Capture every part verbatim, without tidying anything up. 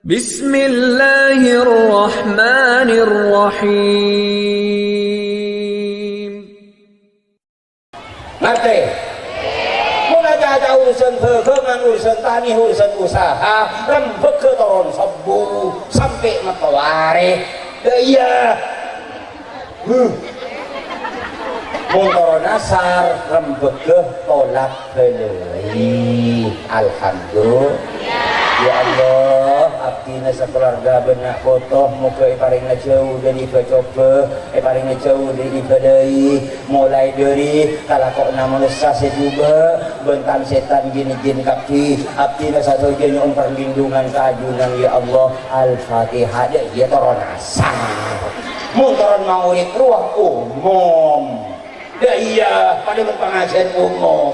Bismillahirrahmanirrahim. Ngartè? Mon acaca urusan dagangan, urusan tanè, urusan usaha, rembhâghâ toron sobbhu sampè' mattoarè. Lah iyâ. Huh. Mon toron asar, rembhâghâ tolak bâlâi. Alhamdulillah. Ya Allah, abdhina sakalowarga bân na' poto, moghâ èparèngana jhâu dâri bâ-cobâ, èparèngana jhâu dâri bâlâi. Molaè dâri kalakowanna manossa sè jhubâ', bân tan-sètan, jin-jin kabbhi. Abdhina sadhâjâ nyo'on parlindungan ka ajunan, ya Allah. Al-Fatihah. Dâ' iyâ toron asar. Mon toron maulid rowa umum. Dâ' iyâ, padâ bân pangajiân umum.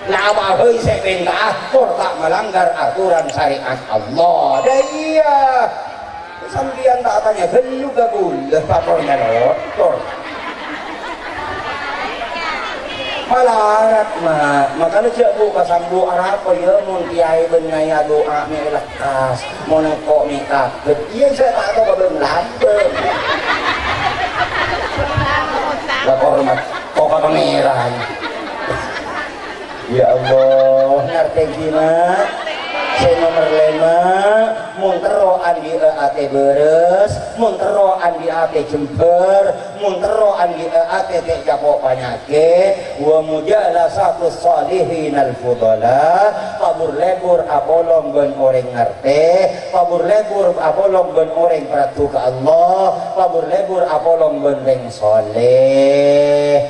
La apa bhâi sè pènta'a, tor ta' malanggar aturan syariat Allah. Dâ' iyâ. Sampèyan ta' atanya ghâllu ka kaulâ, pator nyalotor. Malarat, Ma'. Makana jhâ' bu-, pasambu arapa, yâ, mon kiyaè bân ngaya du'a mè' lekkas, mon engko' mè' kaget. Iyâ, sè ta' tao ka bân lambâ'. La kormat, kok ka Pangèran. Ya Allah, ngartè ghi, Ma'. Sè nomer lèma', mon terro andi'â atè bârâs, mon terro andi'â atè jembhâr, mon terro andi'â atè ta' ècapo' panyakèt, wa mujalasatus shalihinal fudala, pabur-lèbur apolong bân orèng ngartè, pabur-lèbur apolong bân orèng paradu ka Allah, pabur-lèbur apolong bân rèng sholèh.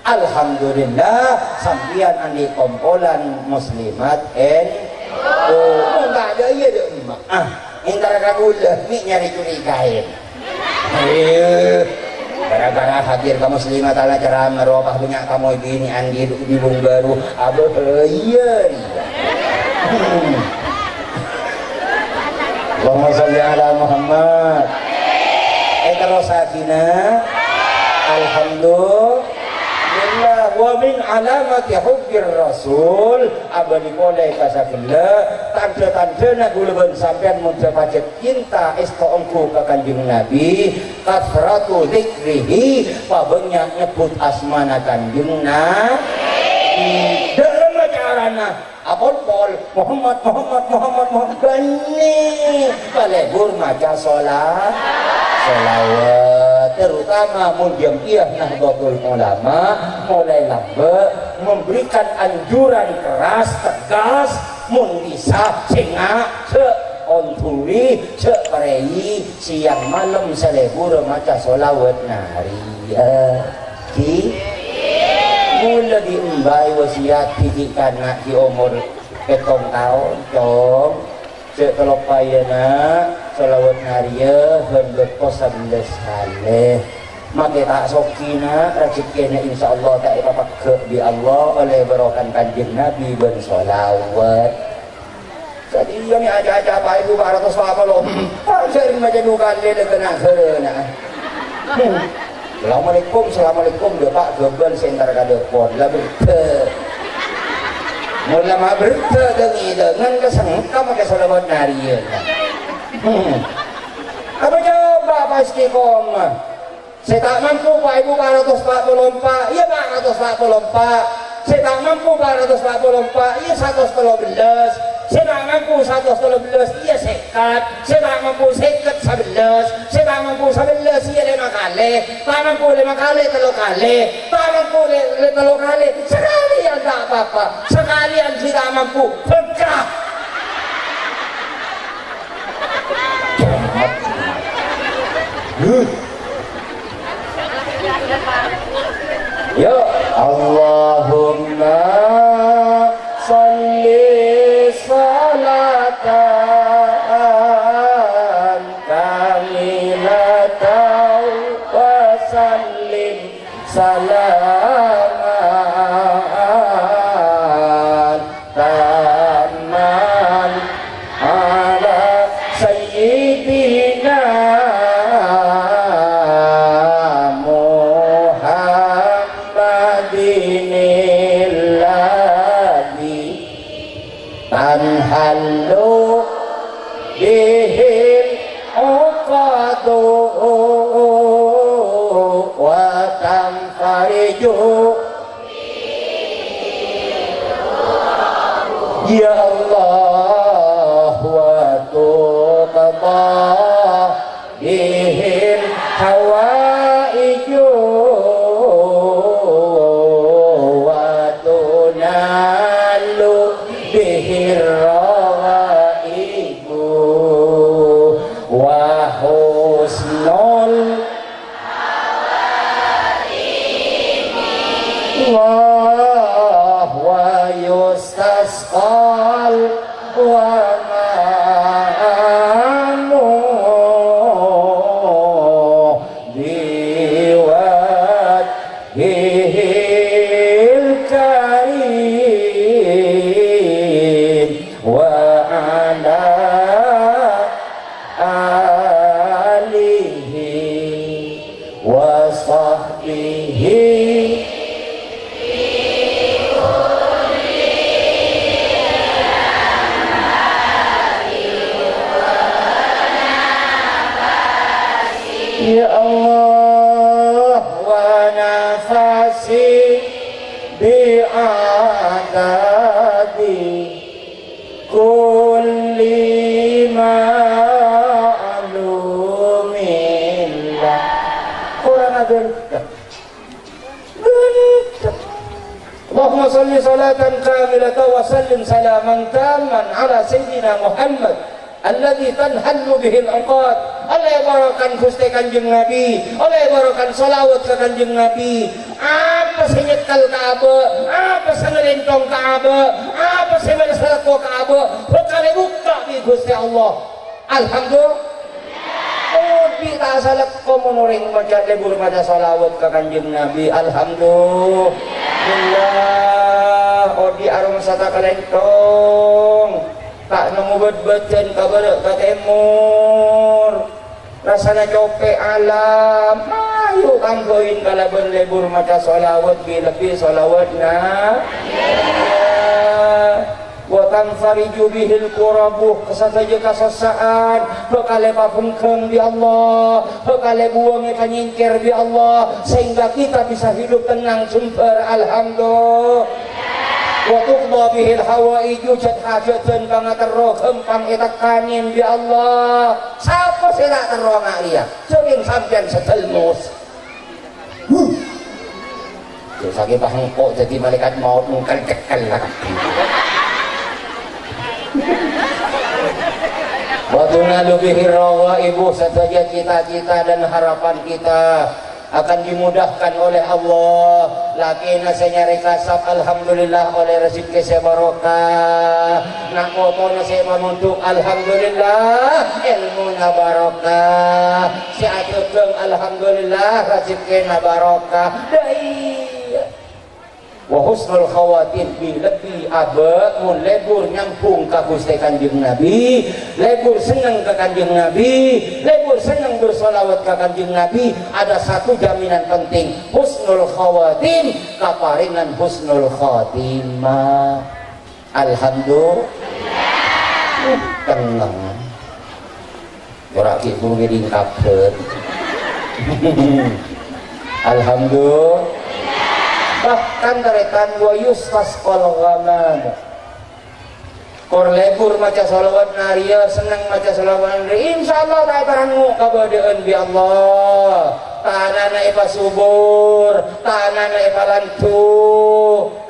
Alhamdulillah, sampèyan andi' kompolan muslimat N U. Mon ta' jâ' iyâ, dâ' emma. Ah, èntara ka kaulâ, mè' nyarè curigaèn. Eh, gara-gara hadir ka muslimat ala ceramah, ropa bânnya' tamoy binè'an di, di Bungbaru. Abâ, iyâ, iyâ. Hmm. Allahumma shalli ala Muhammad. Eh, terros Sakinah. Alhamdulillah. Wa min alamati hubbir Rasul. Abâli polè ka sagellâ'. Tandhâ-tandhâna kaulâ bân sampèyan mon jhâ' pajhât cinta èsto ongghu ka Kanjeng Nabi. Kathratu dzikrihi. Pabânnya' nyebbhut asmana Kanjeng Nabi. Dâlem carana Apolpol, Muhammad, Muhammad, Muhammad, Muhammad, bânnè. Palebur maca shola-, sholawat. Terutama mon jamiah Nahdlatul Ulama, mulai lambâ' memberikan anjuran keras, tegas, mon bisa, sènga', jhâ' onduri, jhâ' parèi, siang malem salebur maca sholawat nariyah. Di, mula di embaè wasiat didik kana' di omor pèttong taon, "Cong, jhâ' kaloppaè, Na', sholawat nariyah bân bâkto sabellâs kalè. Makè ta' soghi, Na', rajhekkèna insyaallah ta' èpapegghâ' bi' Allah, ollè barokah Kanjeng Nabi bân sholawat." Satèya mè' aca-aca Pa' Èbhu pa' ratos pa' polo empa' sè rèng maca du kalè lè kèna' ghârâna. Hmm. "Assalamualaikum, assalamualaikum, Bapak." Ghâbâl sè entar ka dâpor. La berdhâ. Mon la ma' berdhâ dâng-èdângan ka sengka makè sholawat nariyah. Hmm. Apa coba pas istiqomah? Sè ta' mampu pa' èbhu pa' ratos pa' polo empa', iyâ pa' ratos pa' polo empa'. Sè ta' mampu pa' ratos pa' polo empa', iyâ satos tello bellâs. Sè ta' mampu satos tello bellâs, iyâ sèket. Sè ta' mampu sèket, sabellâs. Sè ta' mampu sabellâs, iyâ lèma kalè. Ta' mampu lèma kalè, tello kalè. Ta' mampu lè-, lè-, tello kalè, sakalèyan ta' pa-apa. Sakalèyan sè ta' mampu, bengkah. Yo, Allahumma shalli shalatan kamilatan wa sallim salaman tamman ala sayyidina Muhammadin bihil uqadu wa tanfariju. Ya Allah, wa tuqda bihil hawaiju wa tunalu bihir raghaibu wa husnul Allah wa yustasqal wa ma'amu biwajhihil karim wa ala alihi wa sahbihi. Ya Allah, wa nafasi bi adadi kulli ma'lumin la. Kurang ajar. Gendeng. Allahumma shalli shalatan kamilatan wa sallim salaman tamman ala Sayyidina Muhammad alladzi tanhallu bihil uqad. Olle barokan Guste Kanjeng Nabi, olle barokan shalawat ka Kanjeng Nabi. Apa se nyekel ka abâ', apa se ngalèntong ka abâ', apa se mèlè salako ka abâ', bhâkal èbukka' bi' Guste Allah. Alhamdulillah. Odi' ta' salako mon orèng maca, lebur maca shalawat ka Kanjeng Nabi. Alhamdulillah. Odi' aromasa ta' kalèntong. Ta' nemmo bât-bâdân ka bârâ' ka tèmor. Rassana copè' alam. Ayo kaangghuy kalabân lebur maca shalawat, bi-, lebbi shalawat, na. Wa tanfariju bihil kurabu, sadhâjâ kasossa'an bhâkal èpabhungkeng bi' Allah, bhâkal èbuwâng èpanyèngkèr bi' Allah, sehingga kita bisa hidup tenang, jembar, alhamdulillah. Wa tuqda bihil hawaiju, jhât-hajhât bân pangaterro ghâmpang ètekkanè bi' Allah. Sapa sè ta' terro nga' rèya? Jhâ' kèng sampèyan sè delmus. Huh. Jhâ' sakèng pas engko' dhâddhi malaèkat maot mungkar cekel la kabbhi. Wa tunalu bihi raghaibu, sadhâjâ cita-cita dan harapan kita akan dimudahkan oleh Allah. Lakèna sè nyarè kasab, alhamdulillah, ollè rejhekkè sè barokah. Na' potona sè mamondhuk, alhamdulillah, èlmona barokah. Sè adhâghâng, alhamdulillah, rejhekkèna barokah. Dâ' iyâ. Wa husnul khawatim, bi-, lebbi abâ' mon lebur nyambhung ka Ghustè Kanjeng Nabi, lebur senneng ka Kanjeng Nabi, lebur senneng bersholawat ka Kanjeng Nabi. Ada satu jaminan penting, husnul khawatim, kaparèngan husnul khatimah. Alhamdulillah. Tenang. Ora ghi' buru ngèdhing kabhâr. Alhamdulillah. Bahkan tarètan, wa yustasqal ghamam. Kor lebur maca sholawat nariyah, senneng maca sholawat nariyah, insyaallah ta' èparangngo' kabâdâ'ân bi' Allah. Tanana èpasubur, tanana èpalandu.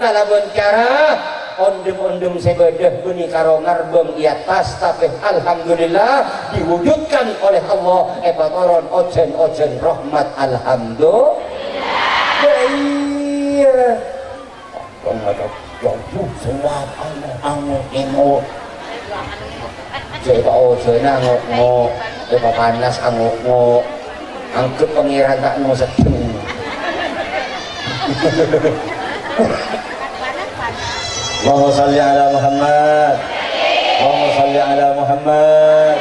Kalabân cara ondhem-ondhem sè bâdâ bânnè karo ngarbâng è attas, tapè alhamdulillah diwujudkan oleh Allah, èpatoron ojhân-ojhân rahmat, alhamdulillah. Iyâ. Kong ada jauh sewat anu, anu, emo. Cè' paojhâna ngo'-ngo', èpapanas ango'-ngo'. Anggep Pangèran ta' ngoseddheng. Allahumma shalli ala Muhammad. Allahumma shalli ala Muhammad.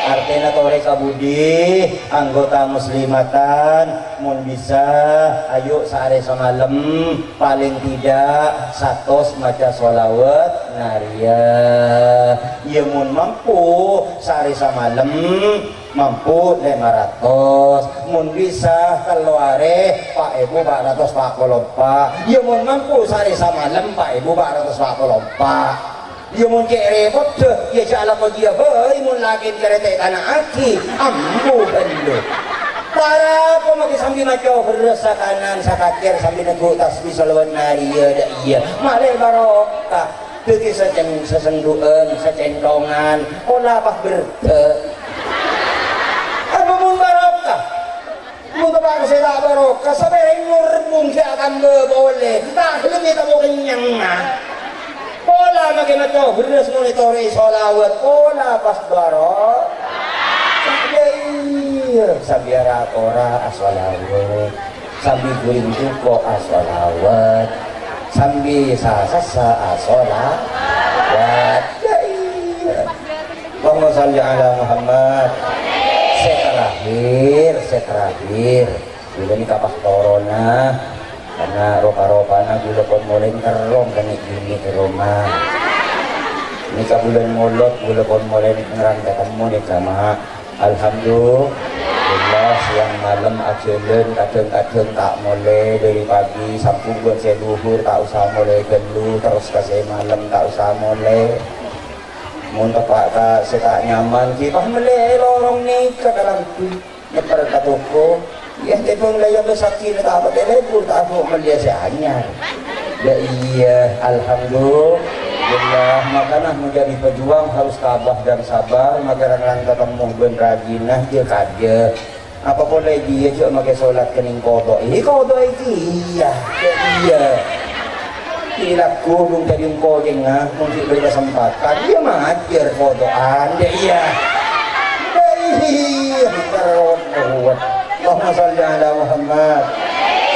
Artèna torè ka budi, anggota muslimatan, mon bisa, ayo saarè samalem, palèng tidak satos maca sholawat nariyah. Iyâ, mon mampu, saarè samalem, mampu lèma ratos. Mon bisa, tello arè, pa' èbu pa' ratos pa' polo empa'. Iyâ, mon mampu, saarè samalem, pa' èbu pa' ratos pa' polo empa'. Iyâ, mon cè' rèpotta, iyâ, jhâ' alako jiyâ bhâi mon lakèn carètè ètana'aghi, ambu ghâllu. Para apa makè sambi maco bherrâs sakanan sakacèr sambi neggu' tasbih shalawat nariyah, dâ' iyâ. Malè barokah. Dhâddhi sacèn-, sasendhu'ân, sacènthongan, pola pas berdhâ'. Apa mon barokah? Mon teppa' sè ta' barokah, sapèrèng norbung sè atamba polè, ta' ghellem ètemmo kennyang, ah. Pola makè maco bherrâs monitorè sholawat, pola pas baro-, Iyâ, iyâ, sambi ra-tora asholawat, sambi ghuring jhuko' asholawat, sambi sa-sassa asholawat. Iyâ, iyâ. Allahumma shalli ala Muhammad. Sè terakhir, sè terakhir. Ghulâ nèka pas toronna, karna ropa-ropana ghulâ pon molè ngerrong kènè' binè è roma. Nèka bulân Molod, ghulâ pon molè ngerrang katemmo nèka, Ma'. Alhamdulillah, sèyang malem ajhâlân, kadhâng-kadhâng ta' molè dâri pagi, sampè' bân sè dhuhur ta' osa molè ghâllu, terros ka sè malem ta' osa molè. Mon teppa' ka sè ta' nyaman, ghi' pas mellè è lorong nèka kalambhi. Nyèpper ka toko, iyâ, tèbhâng la iyâ bâ' sakkèna ta' patè lebur, ta' abu' mellèya sè anyar. Dâ' iyâ, alhamdulillah, makana menjadi pejuang harus tabah dan sabar, maka rang-rang tatemmo bân rajina, jhâ' kajâ. Apa polè jiyâ jhâ' makè solat kènèng kodok, iyâ kodok iki, iyâ, dâ' iyâ. Ilaku dong jadi engko' cengnga, mungkin beri kesempatan. Iya, majar fotoan, dek iya. Dek iya, terus kuat. Allahumma sholli ala Muhammad.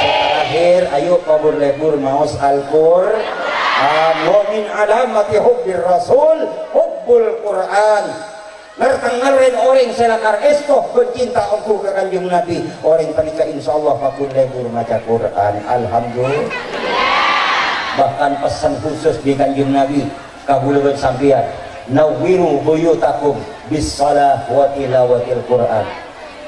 Terakhir, ayo kabur lebur maos Al-Qur'an. Wa min alamati hubbir Rasul, hubbul Qur'an. Ner-tengngerren orèng sè lakar èsto bân cinta ongghu ka Kanjeng Nabi, orèng panèka insyaallah pabun lebur maca Qur'an. Alhamdulillah. Bahkan pessen khusus dhi Kanjeng Nabi ka kaulâ bân sampèyan, "Nawwiru buyutakum bis shalah wa tilawatil Qur'an."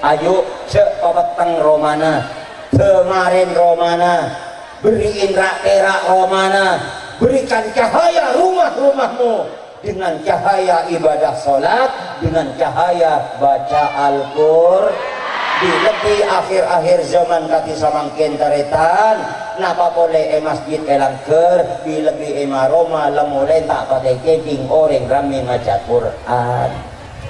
Ayo, jhâ' papetteng romana, dâmarèn romana, berri'in ra'-tèra' romana, berikan cahaya rumah-rumahmu dengan cahaya ibadah salat, dengan cahaya baca Al-Qur-, bi-, lebbi akhir-akhir zaman kadhi samangkèn tarètan, napa polè è masjid è langghâr, bi-, lebbi è ma-roma la molè ta' patè kèdhing orèng rammè maca Qur'an.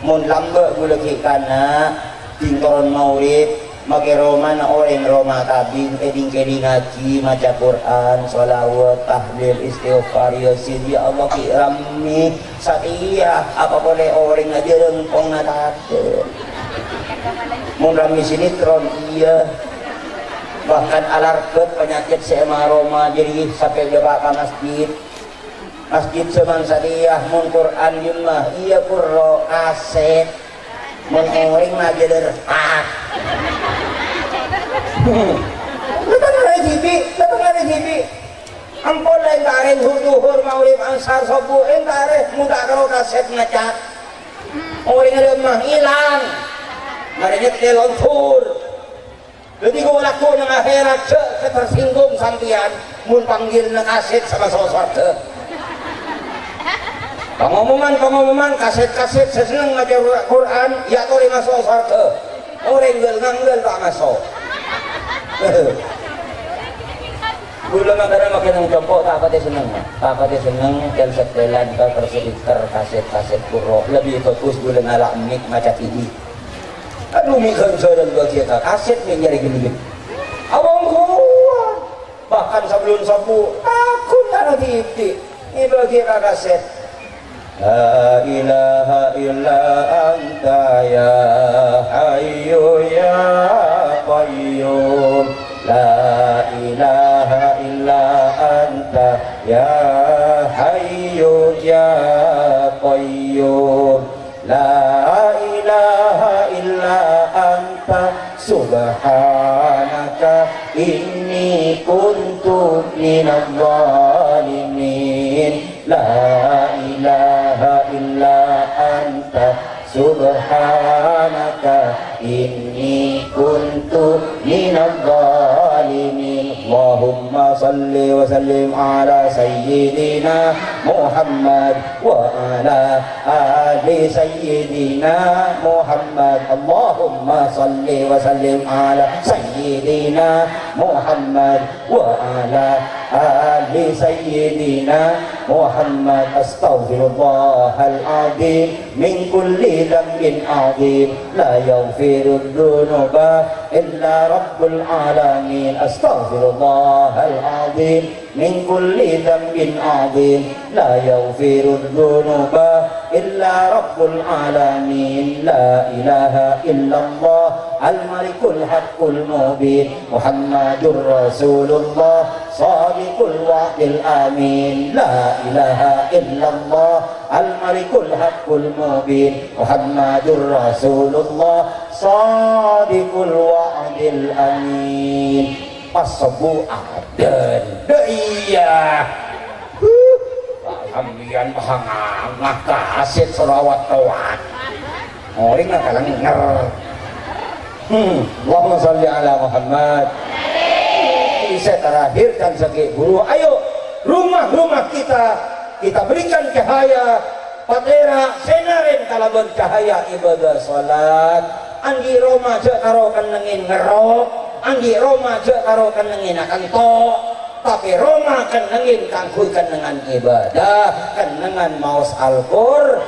Mon lambâ' ghulâ ghi' kana', ding toron maulid, makè romana orèng roma kabin, èdhing-kèdhingaghi maca Qur'an, shalawat, tahlil, istighfar, Yasin, ya Allah, ghi' rammè, satèya, apa polè orèng ajârâng pongna tadâ'. Mon rammè sinetron, iyâ. Bahkan alarbât panyakèt sè è ma-roma, jârèya sampè' dâpa' ka masjid. Masjid zaman satèya, mon Qur'an dimma, iyâ purro kasèt. Mon orèng mah jâlâr, ah. Dateng arè dhibi', dateng arè dhibi'. Ampon la èntarè dhuhur, magrib, asar, sobbhu, èntarè, mon ta' karo kasèt ngaca'. Orèng dimma, ilang. Marè nyèttèl ondur. Dhâddhi, ko-, lagghu' neng akhèrat, jhâ' tersinggung sampèyan, mon panggilna kasèt sè maso' sowarghâ. Pangomoman-pangomoman, kasèt-kasèt sè senneng maca Qur'an, èyatorè maso' sowarghâ. Orèng ghâl-ngangghâl ta' maso'. Ghulâ mangkana makè neng compo' ta' patè senneng, ta' patè senneng, tel-setelan, tel-speaker, kasèt-kasèt purro. Lebbi bhâghus ghulâ ngala' mic maca T V. Adu, mi' ghânjhârân bâgiyâ ka kasèt, mi' nyarè ghellem. Awong kowat. Bahkan sabellun sobbhu, takon ana' dhibi'. Mi' bâgiyâ ka kasèt. La ilaha illa anta ya hayyu ya qayyum. La ilaha illa anta ya hayyu ya qayyum. La ilaha illa anta subhanaka inni kuntu minadh dhalimin. La ilaha illa anta subhanaka inni kuntu minadh dhalimin. Allahumma salli wa sallim ala sayyidina Muhammad wa ala ali sayyidina Muhammad. Allahumma salli wa sallim ala sayyidina Muhammad wa ala ali sayyidina Muhammad. Astaghfirullahal azim min kulli dzambin azim. La yaghfirudz dzunuba illa rabbul alamin. Astaghfirullahal azim min kulli dzambin azim. La yaghfirudz dzunuba illa rabbul alamin. La ilaha illallah al-malikul haqqul mubin. Muhammadur Rasulullah shadiqul wa'dil amin. La ilaha illallah al-malikul haqqul mubin. Muhammadur Rasulullah shadiqul wa'dil amin. Pas sobbhu adzan. Dâ' iyâ. Huh. Sambiyan bahangangah kasèt sholawat towat. Orèng nakalang nger. Hmm, Allahumma sholli ala Muhammad. Sè terakhir kan sakè' buru. Ayo, rumah-rumah kita, kita berikan cahaya patera sè narèn kalabân cahaya ibadah salat. Angghi' roma jhâ' taro kennengngè ngerrok, angghi' roma jhâ' taro kennengngè nakento'. Tapè roma kennengngè kaangghuy kennengngan ibadah, kennengngan maos Al-Qur-,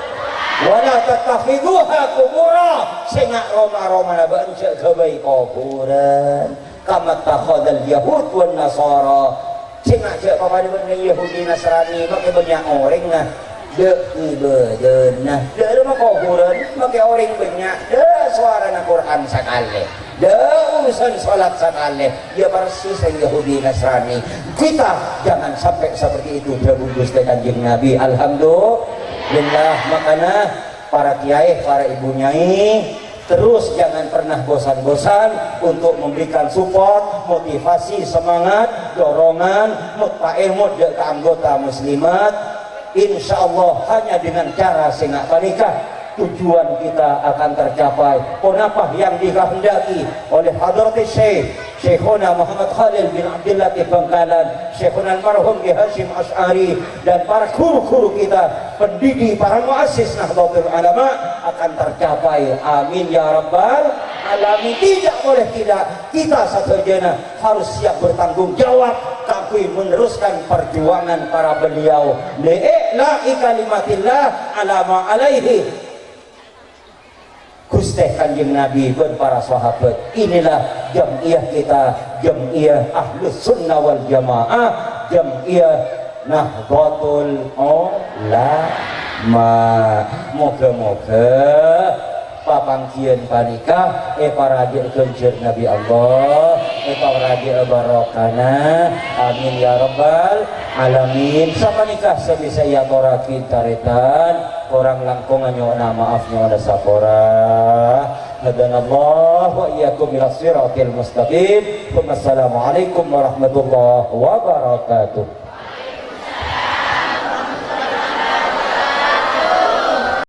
"Wa la tattakhidhuha qubura." Sènga' roma-romana bâ'na jhâ' ghâbây kobhurân. Kama takhadzal yahud wan nasara. Sènga' jhâ' papadâ bân Yahudi Nasrani, makè bânnya' orèngnga. Dâ' ibadana, dâ' roma kobhurân, makè orèng bânnya', dâ' sowarana Qur'an sakalè, dâ' urusan salat sakalè, yâ parsis sè Yahudi Nasrani. Kita jangan sampai seperti itu, dhâbu Ghustè Kanjeng Nabi. Alhamdulillah, makana para kiyaè, para ibu nyai, terus jangan pernah bosan-bosan untuk memberikan support, motivasi, semangat, dorongan, mutpaemot dâ' ka anggota muslimat. Insyaallah, hanya dengan cara sènga' panèka, tujuan kita akan tercapai. Ponapa yang dikehendaki oleh Hadratus Syekh, Syekhona Muhammad Khalil bin Abdul Latif Bangkalan, Syekhona almarhum Kiai Hasyim Asy'ari, dan para guru-guru kita, pendiri, para muassis Nahdlatul Ulama akan tercapai. Amin ya rabbal alamin. Tidak boleh tidak, kita sadhâjâna harus siap bertanggung jawab kaangghuy meneruskan perjuangan para beliau. Li i'la'i kalimatillah ala ma alaihi Ghustè Kanjeng Nabi bân para sahabat. Inilah jam'iyah kita, jam'iyah Ahlus Sunnah wal Jamaah, jam'iyah Nahdlatul Ulama. Moghâ-moghâ papangghiyân panèka èparajâ ghânjhârânna bi' Allah, èparajâ barokahna. Amin ya rabbal alamin. Sapanèka sè bisa èatorraghi tarètan, korang langkong nyo'ona ma'af, nyo'ona sapora. Hadanallahu wa iyyakum ila siratil mustaqim. Wassalamualaikum warahmatullahi wabarakatuh.